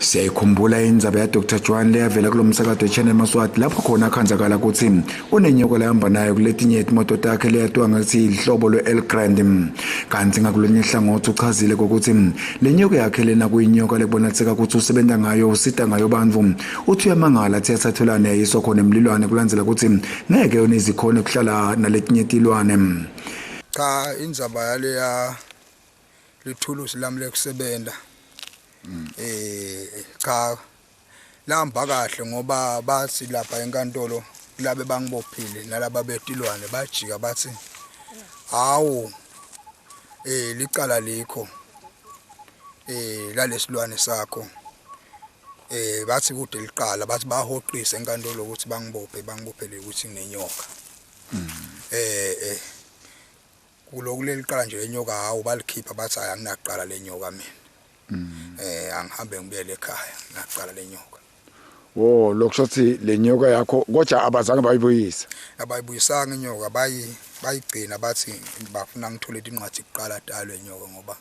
Siyayikhumbula indzaba yaDr Joan leyavela kulo msakato weChannel Maswati lapho khona akhandzakala kutsi unenyoka lehamba nayo kuletinye timoto takhe leyatiwa ngekutsi yihlobo lwe-El Grand. Kantsi ngakulonye hlangothi uchazile kokuthi le nyoka yakhe lena kuyinyoka lekubonatseka kutsi usebenta ngayo usita ngayo bantfu. Uthi uyamangala athi yasatholane yayiswa khona emlilwane kulandzela kutsi ngeke yona izikhone kuhlala naletinye tilwane. Cha indzaba yaleya lithulusi lami lekusebenta eh cha lihamba kahle ngoba bathi lapha enkantolo kulabe bangibophile nalaba betilwane bajika bathi hawu eh licala likho eh lalesilwane sakho eh bathi kude liqala bathi bahoqise enkantolo ukuthi bangibophe bangibophele ukuthi nginenyoka eh eh kulo kuleli qala nje lenyoka hawu balikhipha bathi hayi anginaqala lenyoka mina mm. eh angihambe ngibuyele ekhaya nginaqala lenyoka wo lokusho ukuthi lenyoka yakho kodwa abazange bayibuyise abayibuyisanga inyoka bayi bayigcina bathi bafuna ngithole incwadi kuqala dalo enyoka ngoba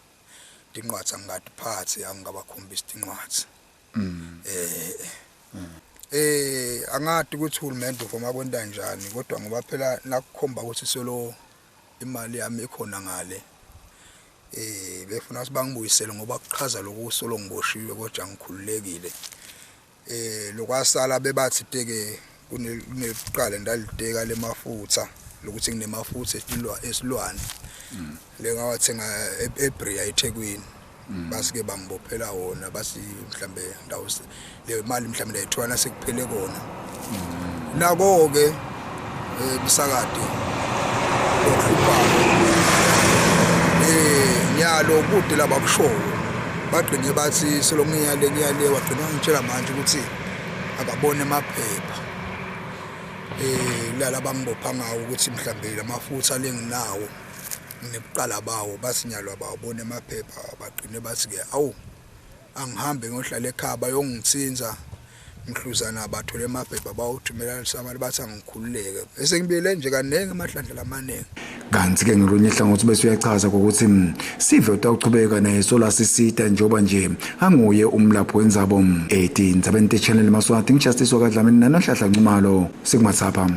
tincwadzi angingatiphathi angingabakhombisi tincwadzi mm. eh mm. eh angadi ukuthi uhulumende uvuma kwenta njani kodwa ngoba phela nakukhomba ukuthi solo imali yami ikhona ngale eh befuna ukuthi bangibuyisele ngoba kuchaza lokhu solo ngiboshiwe kodwa ngikhululekile eh lokwasala bebathi teke kuneqala ndaliteka lemafutha lokuthi nginemafutha esilwane mm. lengawathenga eBria eThekwini mm. basike bangibophela wona basi mhlambe ndawo le mali mhlambe ndayithola nasekuphele kona mm. nako ke eh, bisakade lokuhluphayo eh nyalo kude labakushoyo bagcine bathi selongiyale ngiyale wagcina ngitshela manje ukuthi akabone amaphepha eh lala bangibopha ngawo ukuthi mhlambe lamafutha lenginawo nginebuqala bawo bathi nyalo abawabona emaphepha bagcine bathi ke awu angihambe ngiyohlala ekhaya bayongithinza mhluzana bathole amaphepha bawuthumela lisamali bathi angikhululeke bese ngibuyele nje kaningi amahlandla lamaningi kanti-ke ngolunye hlangothi bese uyachaza ngokuthi mm, sive utawuchubeka naye sola sisita njengoba nje anguye umlaphi wenzabo etindzabeni te-channel maswati ngijustice wakadlamini nanohlahla ncumalo sikumatsapha.